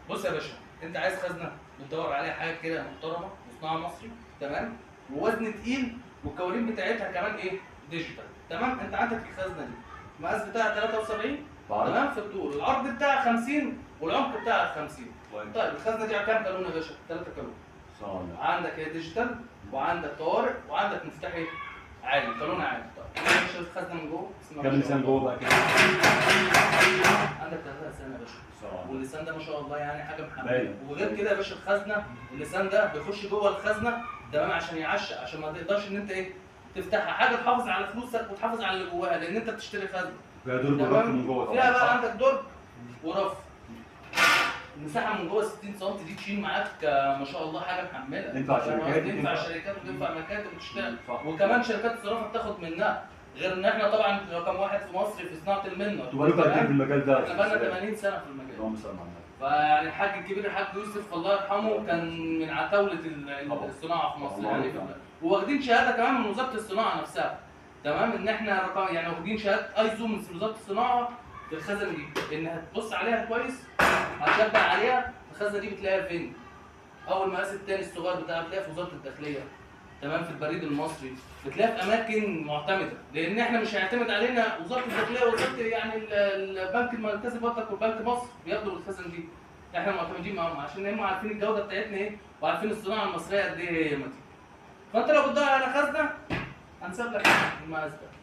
بص يا باشا، انت عايز خزنه بتدور عليها حاجة كده محترمه، مصنعه مصري، تمام، ووزن تقيل، والكوالين بتاعتها كمان ايه؟ digital، تمام. انت عندك الخزنة دي المقاس بتاعها 73، تمام، في الطول، العرض بتاعها 50 والعمق بتاعها 50. طيب الخزنة دي على كام كالون يا باشا؟ 3 كالون. عندك ايه؟ digital، وعندك طوارئ، وعندك مفتاح ايه؟ عالي، كالون عالي. طيب يا باشا الخزنة من جوه كام لسان جوه بقى كده؟ عندك 3 لسان يا باشا، واللسان ده ما شاء الله يعني حاجة محمله. وغير كده يا باشا الخزنة اللسان ده بيخش جوه الخزنة، تمام، عشان يعشق، عشان ما تقدرش ان انت ايه؟ تفتحها، حاجة تحافظ على فلوسك وتحافظ على اللي جواها، لان انت بتشتري خزنه. فيها درج ورف من جوه طبعا. فيها بقى عندك درج ورف. المساحة من جوه 60 سم دي تشيل معاك ما شاء الله حاجة محمله. تنفع شركات، تنفع شركات وتنفع مكاتب وتشتغل، وكمان شركات الصرافه بتاخد منها، غير ان احنا طبعا رقم 1 في مصر في صناعة المنة. انتوا بقالكم قد ايه في المجال ده؟ احنا بقالنا 80 سنة في المجال. اللهم صل على النبي. فيعني الحاج الكبير الحاج يوسف الله يرحمه كان من عتاوله الصناعة في مصر يعني، وواخدين شهادة كمان من وزارة الصناعة نفسها، تمام، ان احنا رقم يعني واخدين شهادة ايزو من وزارة الصناعة في الخزنة دي، ان هتبص عليها كويس هتشبع عليها. الخزنة دي بتلاقيها فين؟ اول مقاس الثاني الصغير بتاعها بتلاقيها في وزارة الداخلية، تمام، في البريد المصري، بتلاقيها في اماكن معتمدة، لان احنا مش هيعتمد علينا وزارة الداخلية ووزارة يعني البنك المركزي برضك والبنك مصر بياخدوا الخزن دي، احنا معتمدين معاهم عشان هم عارفين الجودة بتاعتنا ايه، وعارفين الصناعة المصرية قد ايه هي متينة. فانت لو بتدور على خزنه هنسيب لك المقاس ده.